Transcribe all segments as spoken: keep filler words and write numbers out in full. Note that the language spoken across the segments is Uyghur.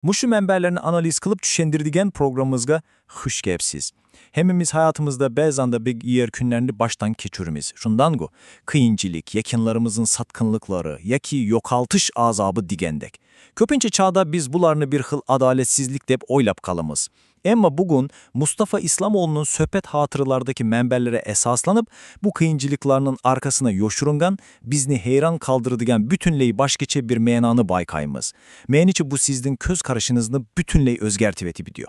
مۇشۇ مەنبەلەرنى ئانالىز قىلىپ چۈشەندۈرىدىگەن پروگراممىمىزغا خۇش كەپسىز. ھەممىمىز ھاياتىمىزدا بەزەندە بەك ئېغىر كۈنلەرنى باشتىن كەچۈرىمىز، شۇنداقغۇ؟ قىيىنچىلىق، يېقىنلىرىمىزنىڭ ساتقىنلىقلىرى ياكى يوقالتىش ئازابى دېگەندەك. كۆپىنچە چاغدا بىز بۇلارنى بىر خىل ئادالەتسىزلىك دەپ ئويلاپ قالىمىز. ئەمما بۈگۈن مۇستافا ئىسلامئوغلىنىڭ سۆھبەت خاتىرىلەردىكى مەنبەلىرى ئاساسلىنىپ، بۇ قىيىنچىلىقلارنىڭ ئارقىسىدا يوشۇرۇنغان، بىزنى ھەيران قالدۇرىدىغان پۈتۈنلەي باشقىچە بىر مەنانى بايقايمىز. مېنىڭچە، بۇ سىزنىڭ كۆز قارىشىڭىزنى پۈتۈنلەي ئۆزگەرتىۋېتىدۇ.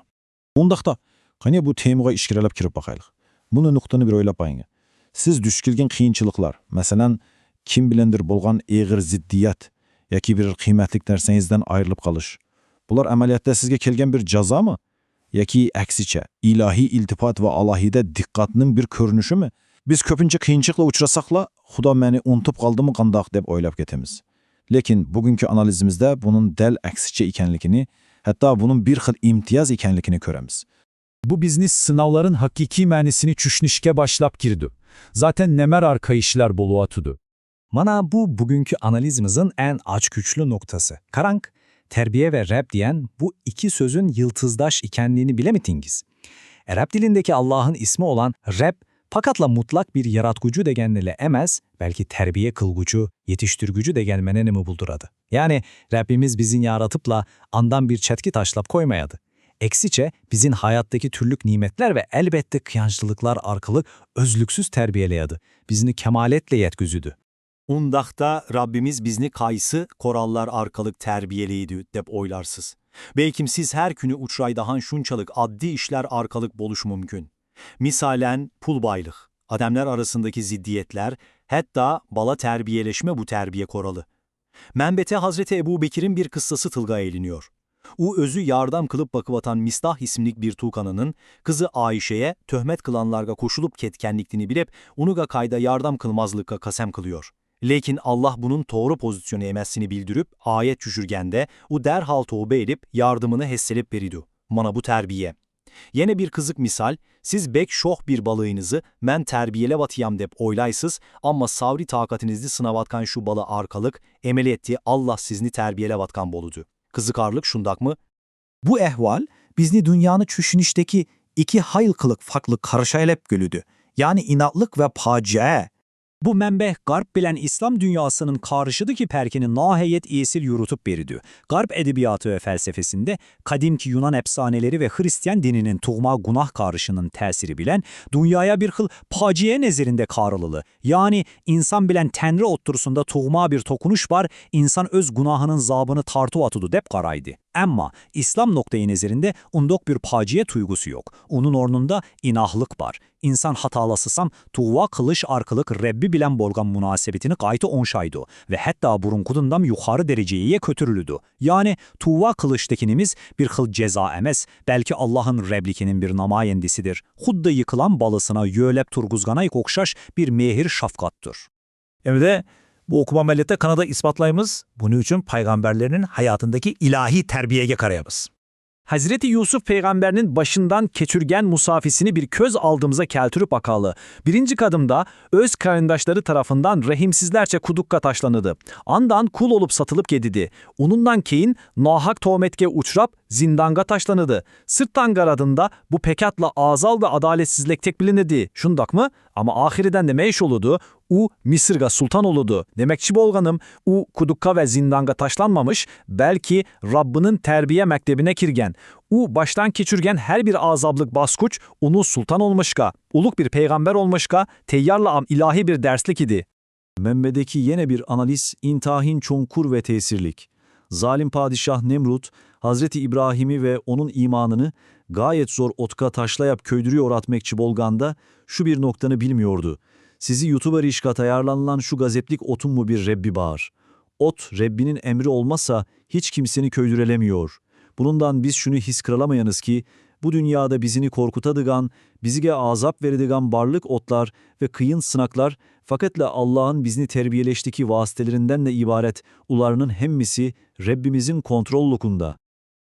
ئۇنداقتا، قېنى بۇ تېمىغا ئىچكىرىلەپ كىرىپ باقايلىق. بۇنى نۇقتىنى بىر ئويلاپ باقىڭ. سىز دۇچ كەلگەن قىيىنچىلىقلار، مەسىلەن، كىم بىلەندۇر بولغان ئېغىر زىددىيەت ياكى بىر قىممەتلىك نەرسىڭىزدىن ئايرىلىپ قالىش، بۇلار ئەمەلىيەتتە سىزگە كەلگەن بىر جازامۇ؟ ياكى ئەكسىچە، ئىلاھىي ئىلتىپات ۋە ئالاھىدە دىققەتنىڭ بىر كۆرۈنۈشىمۇ؟ بىز كۆپىنچە قىيىنچىلىققا ئۇچرىساقلا، «خۇدا مېنى ئۇنتۇپ قالدىمۇ قانداق؟» دەپ ئويلاپ كېتىمىز. لېكىن بۈگۈنكى ئانالىزىمىزدە بۇنىڭ دەل ئەكسىچە ئىكەنلىكىنى، ھەتتا بۇنىڭ بىر خىل ئىمتىياز ئىكەنلىكىنى كۆرىمىز. بۇ بىزنى سىناۋلارنىڭ ھەقىقىي مەنىسىنى چۈشىنىشكە باشلاپ كىردى. زاتەن نېمە ئارقا ئىشلار بولۇۋاتىدۇ؟ مانا بۇ بۈگۈنكى ئانالىزىمىزنىڭ ئەڭ ئاچقۇچلۇق نۇقتىسى. قاراڭ، تەربىيە ۋە رەب دېگەن بۇ ئىككى سۆزنىڭ يىلتىزداش ئىكەنلىكىنى بىلەمىدىڭىز؟ ئەرەب تىلىندىكى ئاللاھنىڭ ئىسمى ئولان رەب پەقەتلا مۇتلەق بىر ياراتقۇچى دېگەننىلا ئەمەس، بەلكى تەربىيە قىلغۇچى، يېتىشتۈرگۈچى دېگەن مەنىنىمۇ بىلدۈرىدۇ. يەنى، رەببىمىز بىزنى يارىتىپلا، ئاندىن بىر چەتكە تاشلاپ قويمايدۇ. ئەكسىچە، بىزنى ھاياتتىكى تۈرلۈك نېمەتلەر ۋە ئەلۋەتتە قىيىنچىلىقلار ئارقىلىق ئۈزلۈكسىز تەربىيەلەيدۇ، بىزنى كامالەتكە يەتكۈزىدۇ. ئۇنداقتا رەببىمىز بىزنى قايسى قوراللار ئارقىلىق تەربىيەلەيدۇ دەپ ئويلارسىز؟ بەلكىم سىز ھەر كۈنى ئۇچرايدىغان شۇنچىلىك ئاددىي ئىشلار ئارقىلىق بولۇشى مۇمكىن. مىسالەن، پۇل بايلىق، ئادەملەر ئارىسىندىكى زىددىيەتلەر، ھەتتا بالا تەربىيەلەشمۇ بۇ تەربىيە قورالى. مەنبەتە ھەزرىتى ئەبۇ بەكرىن بىر قىسسىسى تىلغا ئېلىنىيور. ئۇ ئۆزى ياردەم قىلىپ باقىۋاتقان مىستاھ ئىسىملىك بىر تۇغقانىنىڭ قىزى ئائىشەگە تۆھمەت قىلغانلارغا قوشۇلۇپ كەتكەنلىكىنى بىلىپ، ئۇنىڭغا قايتا ياردەم قىلماسلىققا قەسەم قىلىيور. لېكىن ئاللاھ بۇنىڭ توغرا پوزىتسىيونى ئەمەسلىكىنى بىلدۈرۈپ، ئايەت چۈشۈرگەندە، ئۇ دەرھال تەۋبە ئېلىپ، ياردىمىنى ھەسسىلەپ بېرىدۇ. مانا بۇ تەربىيە. يەنە بىر قىزىق مىسال، سىز بەك شوخ بىر بالىڭىزنى مەن تەربىيەلەۋاتىمەن دەپ ئويلايسىز، ئەمما سەۋرى تاقىتىڭىزنى سىناۋاتقان شۇ بالا ئارقىلىق ئەمەلىيەتتە ئاللاھ سىزنى تەربىيەلەۋاتقان بولىدۇ. قىزىقارلىق، شۇنداقمۇ؟ بۇ ئەھۋال بىزنى دۇنيانى چۈشىنىشتىكى ئىككى ھايلىقلىق پەرقلىق قاراشقا ئېلىپ كېلىدۇ، يەنى ئىناقلىق ۋە پاجىئە. بۇ مەنبە غەرب بىلەن ئىسلام دۇنياسىنىڭ قارىشىدىكى پەرقىنى ناھايەت ئېسىل يورۇتۇپ بېرىدۇ. غەرب ئەدەبىياتى ۋە پەلسەپىسىندە قەدىمكى يۇنان ئەپسانىلىرى ۋە خىرىستىيان دىنىنىڭ تۇغما گۇناھ قارىشىنىڭ تەسىرى بىلەن دۇنياغا بىر خىل پاجىئە نەزىرىندە قارىلىدۇ. يەنى ئىنسان بىلەن تەڭرى ئوتتۇرىسىدا تۇغما بىر توقۇنۇش بار، ئىنسان ئۆز گۇناھىنىڭ زابىنى تارتىۋاتىدۇ دەپ قارايدۇ. ئەمما ئىسلام نۇقتىئى نەزىرىندە ئۇنداق بىر پاجىئە تۇيغۇسى يوق. ئۇنىڭ ئورنىدا ئىناقلىق بار. ئىنسان خاتالاسىسام، تەۋبە قىلىش ئارقىلىق رەببى بىلەن بولغان مۇناسىۋىتىنى قايتا ئوڭشايدۇ ۋە ھەتتا بۇرۇنقىدىندام يۇقىرى دەرىجىگە كۆتۈرۈلىدۇ. يەنى، تەۋبە قىلىش دېگىنىمىز بىر خىل جازا ئەمەس، بەلكى ئاللاھنىڭ رەبلىكىنىڭ بىر نامايەندىسىدۇر. خۇددى يىقىلغان بالىسىنى يۆلەپ تۇرغۇزغانغا ئوخشاش بىر مېھىر شەپقەتتۇر. ئەمدى بۇ ئوقۇما مەلىتتە قانادا ئىسپاتلايمىز، بۇنىڭ ئۈچۈن پەيغەمبەرلەرنىڭ ھاياتىندىكى ئىلاھىي تەربىيەگە قارايمىز. ھەزرىتى يۈسۈپ پەيغەمبەرنىڭ باشىدىن كەچۈرگەن مۇساپىسىنى بىر كۆز ئالدىمىزغا كەلتۈرۈپ باقايلى. بىرىنچى قەدىمدە ئۆز قېرىنداشلىرى تەرىپىدىن رەھىمسىزلەرچە قۇدۇققا تاشلىنىدۇ. ئاندىن قۇل بولۇپ ساتىلىپ كېتىدۇ. ئۇنىڭدىن كېيىن ناھەق تۆھمەتكە ئۇچراپ، زىندانغا تاشلىنىدۇ. سىرتتىن قارىغاندا، بۇ پەقەتلا ئازابى ئادالەتسىزلىك دەپ بىلىنىدۇ. شۇنداقمۇ؟ ئەمما ئاخىرىدا نېمە ئىش بولىدۇ؟ ئۇ مىسىرغا سۇلتان بولىدۇ. دېمەكچى بولغىنىم، ئۇ قۇدۇققا ۋە زىندانغا تاشلانمىمىش، بەلكى رەببىنىڭ تەربىيە مەكتىپىگە كىرگەن. ئۇ باشتىن كەچۈرگەن ھەر بىر ئازابلىق باسقۇچ ئۇنى سۇلتان بولمىشقا، ئۇلۇغ بىر پەيغەمبەر بولمىشقا تەييارلىغان ئىلاھىي بىر دەرسلىك ئىدى. مەنبەدىكى يەنە بىر ئانالىز ئىنتايىن چوڭقۇر ۋە تەسىرلىك. زالىم پادىشاھ نەمرۇت ھەزرىتى ئىبراھىمنى ۋە ئۇنىڭ ئىمانىنى غايەت زور ئوتقا تاشلاپ كۆيدۈرۈۋەتمەكچى بولغاندا، شۇ بىر نۇقتىنى بىلمىيوردى. سىزنى يۇتۇۋېتىشكە تەييارلانغان شۇ غەزەپلىك ئوتنىڭمۇ بىر رەببى بار. ئوت رەببىنىڭ ئەمرى بولمىسا، ھېچ كىمسىنى كۆيدۈرەلمىيور. بۇنىڭدىن بىز شۇنى ھېس قىلالايمىزكى، بۇ دۇنيادا بىزنى قورقۇتىدىغان، بىزگە ئازاب بېرىدىغان بارلىق ئوتلار ۋە قىيىن سىناقلار پەقەتلا ئاللاھنىڭ بىزنى تەربىيەلەشتىكى ۋاسىتىلىرىندىنلا ئىبارەت، ئۇلارنىڭ ھەممىسى رەببىمىزنىڭ كونتروللۇقىندا.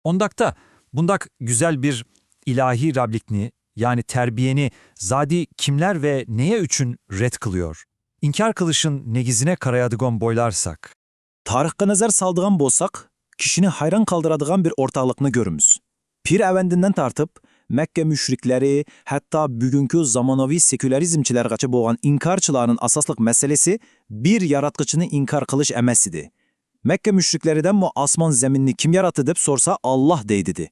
ئۇنداقتا، بۇنداق گۈزەل بىر ئىلاھىي رەبلىكنى، يەنى تەربىيەنى زادى كىملەر ۋە نېمە ئۈچۈن رەت قىلىيور؟ ئىنكار قىلىشنىڭ نېگىزىگە قارايدىغان بولساق، تارىخقا نەزەر سالىدىغان بولساق، كىشىنى ھەيران قالدۇرىدىغان بىر ئورتاقلىقنى كۆرىمىز. پىر ئەۋەندىدىن تارتىپ، مەككە مۈشرىكلىرى، ھەتتا بۈگۈنكى زامانىۋى سېكۇلارىزمچىلەرگىچە بولغان ئىنكارچىلارنىڭ ئاساسلىق مەسىلىسى بىر ياراتقۇچىنى ئىنكار قىلىش ئەمەس ئىدى. مەككە مۈشرىكلىرىدىنمۇ «ئاسمان زېمىننى كىم ياراتتى؟» دەپ سورىسا، «ئاللاھ» دەيدىدى.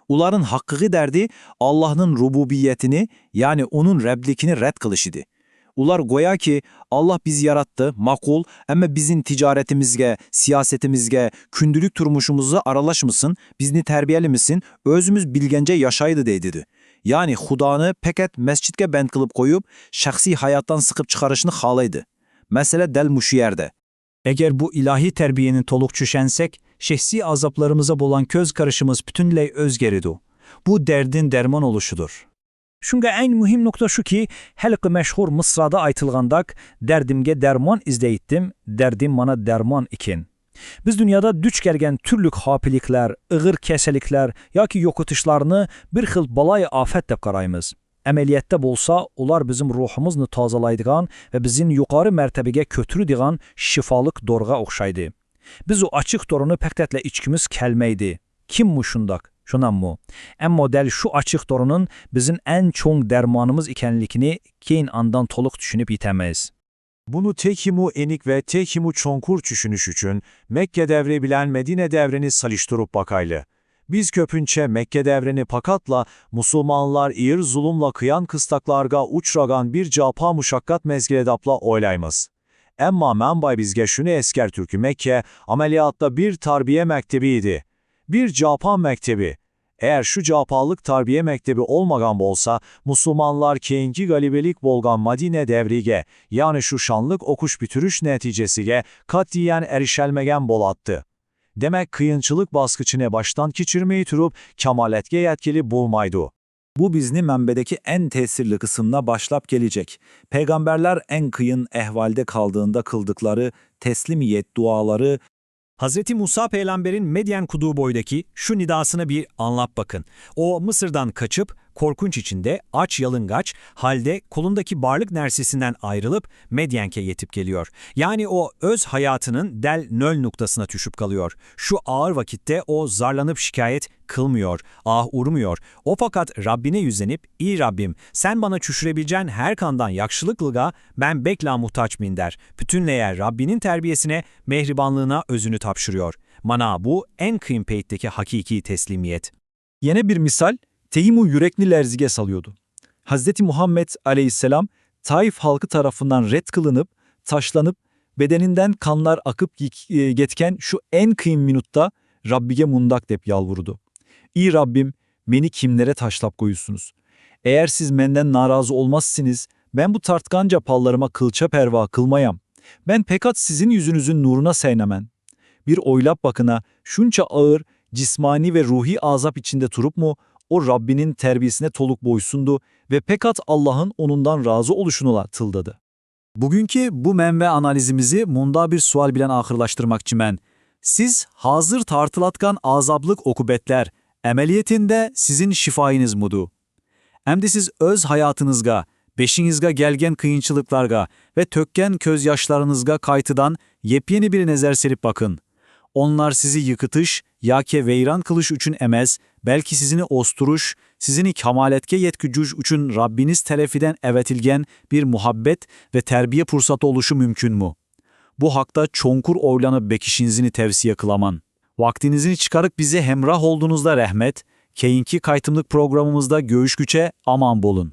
ئۇلارنىڭ ھەقىقىي دەردى ئاللاھنىڭ رۇبۇبىيەتىنى، يەنى ئۇنىڭ رەبلىكىنى رەت قىلىش ئىدى. ئۇلار گوياكى «ئاللاھ بىزنى ياراتتى، ماقۇل، ئەمما بىزنى تىجارىتىمىزگە، سىياسىتىمىزگە، كۈندىلىك تۇرمۇشىمىزغا ئارىلاشمىسۇن، بىزنى تەربىيەلىمىسۇن، ئۆزىمىز بىلگەنچە ياشايلى» دەيدىدى. يەنى خۇدانى پەقەت مەسچىتكە بەند قىلىپ قويۇپ، شەخسىي ھاياتتىن سىقىپ چىقىرىشنى خالايدۇ. مەسىلە دەل مۇشۇ يەردە. ئەگەر بۇ ئىلاھىي تەربىيەنى تولۇق چۈشەنسەك، شەخسىي ئازابلىرىمىزغا بولغان كۆز قارىشىمىز پۈتۈنلەي ئۆزگىرىدۇ. بۇ دەردتىن دەرمان ئولۇشىدۇر. شۇڭا ئەڭ مۇھىم نۇقتا شۇكى، ھېلىقى مەشھۇر مىسرادا ئېيتىلغاندەك، «دەردىمگە دەرمان ئىزدەيتتىم، دەردىم مانا دەرمان ئىكەن.» بىز دۇنيادا دۇچ كەلگەن تۈرلۈك خاپىلىكلەر، ئېغىر كېسەللىكلەر ياكى يوقىتىشلارنى بىر خىل بالايىئاپەت دەپ قارايمىز. ئەمەلىيەتتە بولسا، ئۇلار بىزنىڭ روھىمىزنى تازىلايدىغان ۋە بىزنى يۇقىرى مەرتەبىگە كۆتۈرىدىغان شىپالىق دورىغا ئوخشايدۇ. بىز ئۇ ئاچچىق دورىنى پەقەتلا ئىچكۈمىز كەلمەيدۇ. كىممۇ شۇنداق، شۇناممۇ؟ ئەمما دەل شۇ ئاچچىق دورىنىڭ بىزنىڭ ئەڭ چوڭ دەرمانىمىز ئىكەنلىكىنى كېيىن ئاندىن تولۇق چۈشىنىپ يېتىمىز. بۇنى تېخىمۇ ئېنىق ۋە تېخىمۇ چوڭقۇر چۈشىنىش ئۈچۈن، مەككە دەۋرى بىلەن مەدىنە دەۋرىنى سېلىشتۇرۇپ باقايلى. بىز كۆپىنچە مەككە دەۋرىنى پەقەتلا مۇسۇلمانلار ئېغىر زۇلۇملار، قىيىن-قىستاقلارغا ئۇچرىغان بىر جاپا-مۇشەققەت مەزگىلى دەپلا ئويلايمىز. ئەمما مەنبە بىزگە شۇنى ئەسكەرتىدۇكى، مەككە ئەمەلىيەتتە بىر تەربىيە مەكتىپى ئىدى. بىر جاپا مەكتىپى. ئەگەر شۇ جاپالىق تەربىيە مەكتىپى ئولمىغان بولسا، مۇسۇلمانلار كېيىنكى غەلىبىلىك بولغان مەدىنە دەۋرىگە، يەنى شۇ شانلىق ئوقۇش پۈتتۈرۈش نەتىجىسىگە قەتئىيەن ئېرىشەلمىگەن بولاتتى. دېمەك، قىيىنچىلىق باسقۇچىنى باشتىن كەچۈرمەي تۇرۇپ، كامالەتكە يەتكىلى بولمايدۇ. بۇ بىزنى مەنبەدىكى ئەڭ تەسىرلىك قىسىمدا باشلاپ كېلىچەك. پەيغەمبەرلەر ئەڭ قىيىن ئەھۋالدا قالدىغاندا قىلدىقلارى تەسلىمىيەت دۇئالىرى. Hazreti Musa peyğamberin Medyen kuduğu boydaki şu nidasına bir anlap bakın. O, Mısır'dan kaçıp, korkunç içinde, aç yalıngaç halde kolundaki barlık nersesinden ayrılıp Medyen'e yetip geliyor. Yani o, öz hayatının del nöl noktasına düşüp kalıyor. Şu ağır vakitte o, zarlanıp şikayet kılmıyor, ah urmuyor. O fakat Rabbine yüzlenip, "İyi Rabbim, sen bana çüşürebileceğin her kandan yakşılıklıga ben bekla muhtaç min" der. Bütünleye Rabbinin terbiyesine, mehribanlığına özünü tapşırıyor. Mana bu en kıyın peytteki hakiki teslimiyet. يەنە بىر مىسال تېخىمۇ يۈرەكنى لەرزىگە سالىدۇ. ھەزرىتى مۇھەممەد ئەلەيھىسسالام تائىف خەلقى تەرىپىدىن رەت قىلىنىپ، تاشلىنىپ، بەدىنىدىن قانلار ئاقىپ يېك-، يەتكەن شۇ ئەڭ قىيىن مىنۇتتا رەببىگە مۇنداق دەپ يالۋۇرىدۇ: «ئى رەببىم، مېنى كىملەرگە تاشلاپ قويىسىز؟ ئەگەر سىز مەندىن نارازى بولمىسىڭىز، مەن بۇ تارتقان جاپالىرىمغا قىلچە پەرۋا قىلمايمەن. مەن پەقەت سىزنىڭ يۈزىڭىزنىڭ نۇرىغا سايىنىمەن.» بىر ئويلاپ باقىنا، شۇنچە ئاغىر جىسمانىي ۋە روھىي ئازاب ئىچىدە تۇرۇپمۇ، ئۇ رەببىنىڭ تەربىيەسىگە تولۇق بويسۇندى ۋە پەقەت ئاللاھنىڭ ئۇنىڭدىن رازى بولۇشىنىلا تىلىدى. بۈگۈنكى بۇ مەنبە ئانالىزىمىزنى مۇنداق بىر سوئال بىلەن ئاخىرلاشتۇرماقچىمەن. سىز ھازىر تارتىلىۋاتقان ئازابلىق ئوقۇبەتلەر ئەمەلىيەتتە سىزنىڭ شىپايىڭىزمىدۇ؟ ئەمدى سىز ئۆز ھاياتىڭىزغا، بېشىڭىزغا كەلگەن قىيىنچىلىقلارغا ۋە تۆككەن كۆز ياشلىرىڭىزغا قايتىدىن يېپيېڭى بىر نەزەر سېلىپ باقىڭ. ئۇلار سىزنى يىقىتىش ياكى ۋەيران قىلىش ئۈچۈن ئەمەس، بەلكى سىزنى ئۆستۈرۈش، سىزنى كامالەتكە يەتكۈزۈش ئۈچۈن رەببىڭىز تەرىپىدىن ئەۋەتىلگەن بىر مۇھەببەت ۋە تەربىيە پۇرسىتى بولۇشى مۇمكىنمۇ؟ بۇ ھەقتە چوڭقۇر ئويلىنىپ بېقىشىڭىزنى تەۋسىيە قىلىمەن. ۋاقتىڭىزنى چىقىرىپ بىزگە ھەمراھ بولغىنىڭىزغا رەھمەت. كېيىنكى قېتىملىق پروگراممىمىزدا كۆرۈشكۈچە ئامان بولۇڭ.